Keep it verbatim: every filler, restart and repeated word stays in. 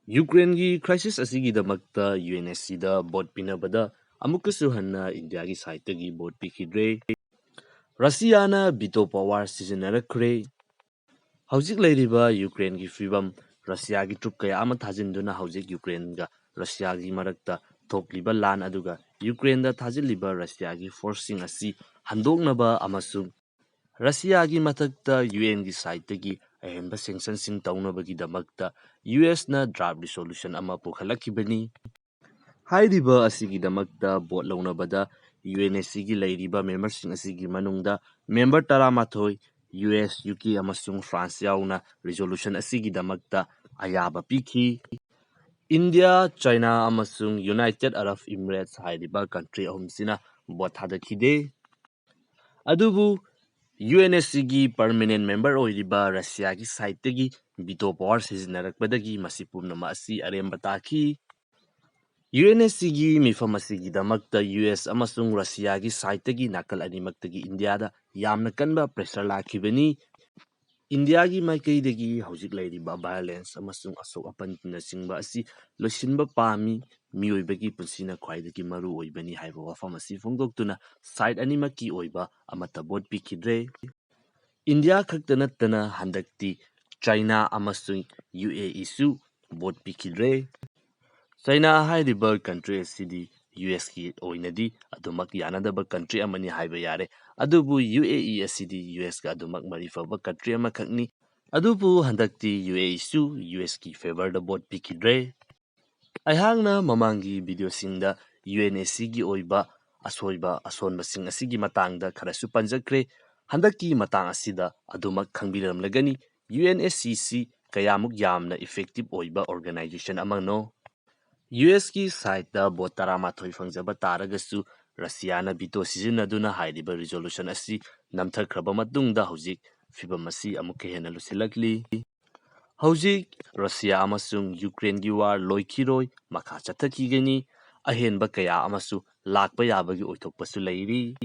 ꯌꯨꯀ꯭ꯔꯦꯟꯒꯤ crisis ꯑꯁꯤꯒꯤꯗꯃꯛꯇ U N ꯑꯦꯁ ꯁꯤꯗ vote ꯄꯤꯅꯕꯗ ꯑꯃꯨꯛꯀꯁꯨ ꯍꯟꯅ ꯏꯟꯗꯤꯌꯥꯒꯤ sideꯇꯒꯤ vote ꯄꯤꯈꯤꯗ꯭ꯔꯦ꯫ ꯔꯁꯤꯌꯥꯅ veto power ꯁꯤꯖꯤꯟꯅꯔꯛꯈ꯭ꯔꯦ꯫ ꯍꯧꯖꯤꯛ ꯂꯩꯔꯤꯕ ꯌꯨꯀ꯭ꯔꯦꯟꯒꯤ ꯐꯤꯕꯝ, ꯔꯁꯤꯌꯥꯒꯤ troop ꯀꯌꯥ ꯑꯃ ꯊꯥꯖꯤꯟꯗꯨꯅ ꯍꯧꯖꯤꯛ ꯌꯨꯀ꯭ꯔꯦꯟꯒ ꯔꯁꯤꯌꯥꯒꯤ ꯃꯔꯛꯇ ꯊꯣꯛꯂꯤꯕ ꯂꯥꯟ ꯑꯗꯨꯒ ꯌꯨꯀ꯭ꯔꯦꯟꯗ ꯊꯥꯖꯤꯜꯂꯤꯕ ꯔꯁꯤꯌꯥꯒꯤ forceꯁꯤꯡ ꯑꯁꯤ ꯍꯟꯗꯣꯛꯅꯕ ꯑꯃꯁꯨꯡ ꯔꯁꯤꯌꯥꯒꯤ ꯃꯊꯛꯇ ꯌꯨ ꯑꯦꯟꯒꯤ sideꯇꯒꯤ ꯑꯍꯦꯟꯕ sanctionꯁꯤꯡ ꯇꯧꯅꯕꯒꯤꯗꯃꯛꯇ ꯌꯨ ꯑꯦꯁꯅ draft resolution ꯑꯃ ꯄꯨꯈꯠꯂꯛꯈꯤꯕꯅꯤ꯫ ꯍꯥꯏꯔꯤꯕ ꯑꯁꯤꯒꯤꯗꯃꯛꯇ vote ꯂꯧꯅꯕꯗ ꯌꯨ ꯑꯦꯟ ꯑꯦꯁ ꯁꯤꯒꯤ ꯂꯩꯔꯤꯕ memberꯁꯤꯡ ꯑꯁꯤꯒꯤ ꯃꯅꯨꯡꯗ member ꯇꯔꯥꯃꯥꯊꯣꯏ, ꯌꯨ ꯑꯦꯁ, ꯌꯨ ꯀꯦ ꯑꯃꯁꯨꯡ ꯐ꯭ꯔꯥꯟꯁ ꯌꯥꯎꯅ resolution ꯑꯁꯤꯒꯤꯗꯃꯛꯇ ꯑꯌꯥꯕ ꯄꯤꯈꯤ꯫ ꯏꯟꯗꯤꯌꯥ, ꯆꯥꯏꯅꯥ ꯑꯃꯁꯨꯡ United Arab Emirates ꯍꯥꯏꯔꯤꯕ country ꯑꯍꯨꯝꯁꯤꯅ vote ꯊꯥꯗꯈꯤꯗꯦ꯫ ꯑꯗꯨꯕꯨ ꯌꯨ ꯑꯦꯟ ꯑꯦꯁ ꯁꯤꯒꯤ permanent member ꯑꯣꯏꯔꯤꯕ ꯔꯁꯤꯌꯥꯒꯤ sideꯇꯒꯤ veto power ꯁꯤꯖꯤꯟꯅꯔꯛꯄꯗꯒꯤ ꯃꯁꯤ ꯄꯨꯝꯅꯃꯛ ꯑꯁꯤ ꯑꯔꯦꯝꯕ ꯇꯥꯈꯤ꯫ ꯌꯨ ꯑꯦꯟ ꯑꯦꯁ ꯁꯤꯒꯤ ꯃꯤꯐꯝ ꯑꯁꯤꯒꯤꯗꯃꯛꯇ ꯌꯨ ꯑꯦꯁ ꯑꯃꯁꯨꯡ ꯔꯁꯤꯌꯥꯒꯤ sideꯇꯒꯤ ꯅꯥꯀꯜ ꯑꯅꯤꯃꯛꯇꯒꯤ ꯏꯟꯗꯤꯌꯥꯗ ꯌꯥꯝꯅ ꯀꯟꯕ pressure ꯂꯥꯛꯈꯤꯕꯅꯤ꯫ ꯏꯟꯗꯤꯌꯥꯒꯤ ꯃꯥꯏꯀꯩꯗꯒꯤ ꯍꯧꯖꯤꯛ ꯂꯩꯔꯤꯕ violence ꯑꯃꯁꯨꯡ ꯑꯁꯣꯛ ꯑꯄꯟꯅꯆꯤꯡꯕ ꯑꯁꯤ ꯂꯣꯏꯁꯤꯟꯕ ꯄꯥꯝꯃꯤ꯫ ꯃꯤꯑꯣꯏꯕꯒꯤ ꯄꯨꯟꯁꯤꯅ ꯈ꯭ꯋꯥꯏꯗꯒꯤ ꯃꯔꯨ ꯑꯣꯏꯕꯅꯤ ꯍꯥꯏꯕ ꯋꯥꯐꯝ ꯑꯁꯤ ꯐꯣꯡꯗꯣꯛꯇꯨꯅ side ꯑꯅꯤꯃꯛꯀꯤ ꯑꯣꯏꯕ ꯑꯃꯠꯇ vote ꯄꯤꯈꯤꯗ꯭ꯔꯦ꯫ ꯏꯟꯗꯤꯌꯥ ꯈꯛꯇ ꯅꯠꯇꯅ ꯍꯟꯗꯛꯇꯤ ꯆꯥꯏꯅꯥ ꯑꯃꯁꯨꯡ ꯌꯨ ꯑꯦ ꯏꯁꯨ vote ꯄꯤꯈꯤꯗ꯭ꯔꯦ꯫ ꯆꯥꯏꯅꯥ ꯍꯥꯏꯔꯤꯕ country ꯑꯁꯤꯗꯤ ꯌꯨ ꯑꯦꯁꯀꯤ ꯑꯣꯏꯅꯗꯤ ꯑꯗꯨꯃꯛ ꯌꯥꯅꯗꯕ country ꯑꯃꯅꯤ ꯍꯥꯏꯕ ꯌꯥꯔꯦ꯫ ꯑꯗꯨꯕꯨ ꯌꯨ ꯑꯦ ꯏ ꯑꯁꯤꯗꯤ ꯌꯨ ꯑꯦꯁꯀ ꯑꯗꯨꯃꯛ ꯃꯔꯤ ꯐꯕ country ꯑꯃꯈꯛꯅꯤ꯫ ꯑꯗꯨꯕꯨ ꯍꯟꯗꯛꯇꯤ ꯌꯨ ꯑꯦ ꯏꯁꯨ ꯌꯨ ꯑꯦꯁꯀꯤ favourꯗ vote ꯄꯤꯈꯤꯗ꯭ꯔꯦ꯫ ꯑꯩꯍꯥꯛꯅ ꯃꯃꯥꯡꯒꯤ videoꯁꯤꯡꯗ ꯌꯨ ꯑꯦꯟ ꯑꯦꯁ ꯁꯤꯒꯤ ꯑꯣꯏꯕ ꯑꯁꯣꯏꯕ ꯑꯁꯣꯟꯕꯁꯤꯡ ꯑꯁꯤꯒꯤ ꯃꯇꯥꯡꯗ ꯈꯔꯁꯨ ꯄꯟꯖꯈ꯭ꯔꯦ꯫ ꯍꯟꯗꯛꯀꯤ ꯃꯇꯥꯡ ꯑꯁꯤꯗ ꯑꯗꯨꯃꯛ ꯈꯪꯕꯤꯔꯝꯂꯒꯅꯤ, ꯌꯨ ꯑꯦꯟ ꯑꯦꯁ ꯁꯤꯁꯤ ꯀꯌꯥꯃꯨꯛ ꯌꯥꯝꯅ effective ꯑꯣꯏꯕ organization ꯑꯃꯅꯣ꯫ ꯌꯨ ꯑꯦꯁꯀꯤ sideꯇ vote ꯇꯔꯥꯃꯥꯊꯣꯏ ꯐꯪꯖꯕ ꯇꯥꯔꯒꯁꯨ, ꯔꯁꯤꯌꯥꯅ veto ꯁꯤꯖꯤꯟꯅꯗꯨꯅ ꯍꯥꯏꯔꯤꯕ resolution ꯑꯁꯤ ꯅꯝꯊꯈ꯭ꯔꯕ ꯃꯇꯨꯡꯗ ꯍꯧꯖꯤꯛ ꯐꯤꯕꯝ ꯑꯁꯤ ꯑꯃꯨꯛꯀ ꯍꯦꯟꯅ ꯂꯨꯁꯤꯜꯂꯛꯂꯤ꯫ ꯍꯧꯖꯤꯛ ꯔꯁꯤꯌꯥ ꯑꯃꯁꯨꯡ ꯌꯨꯀ꯭ꯔꯦꯟꯒꯤ war ꯂꯣꯏꯈꯤꯔꯣꯏ, ꯃꯈꯥ ꯆꯠꯊꯈꯤꯒꯅꯤ꯫ ꯑꯍꯦꯟꯕ ꯀꯌꯥ ꯑꯃꯁꯨ ꯂꯥꯛꯄ ꯌꯥꯕꯒꯤ ꯑꯣꯏꯊꯣꯛꯄꯁꯨ ꯂꯩꯔꯤ꯫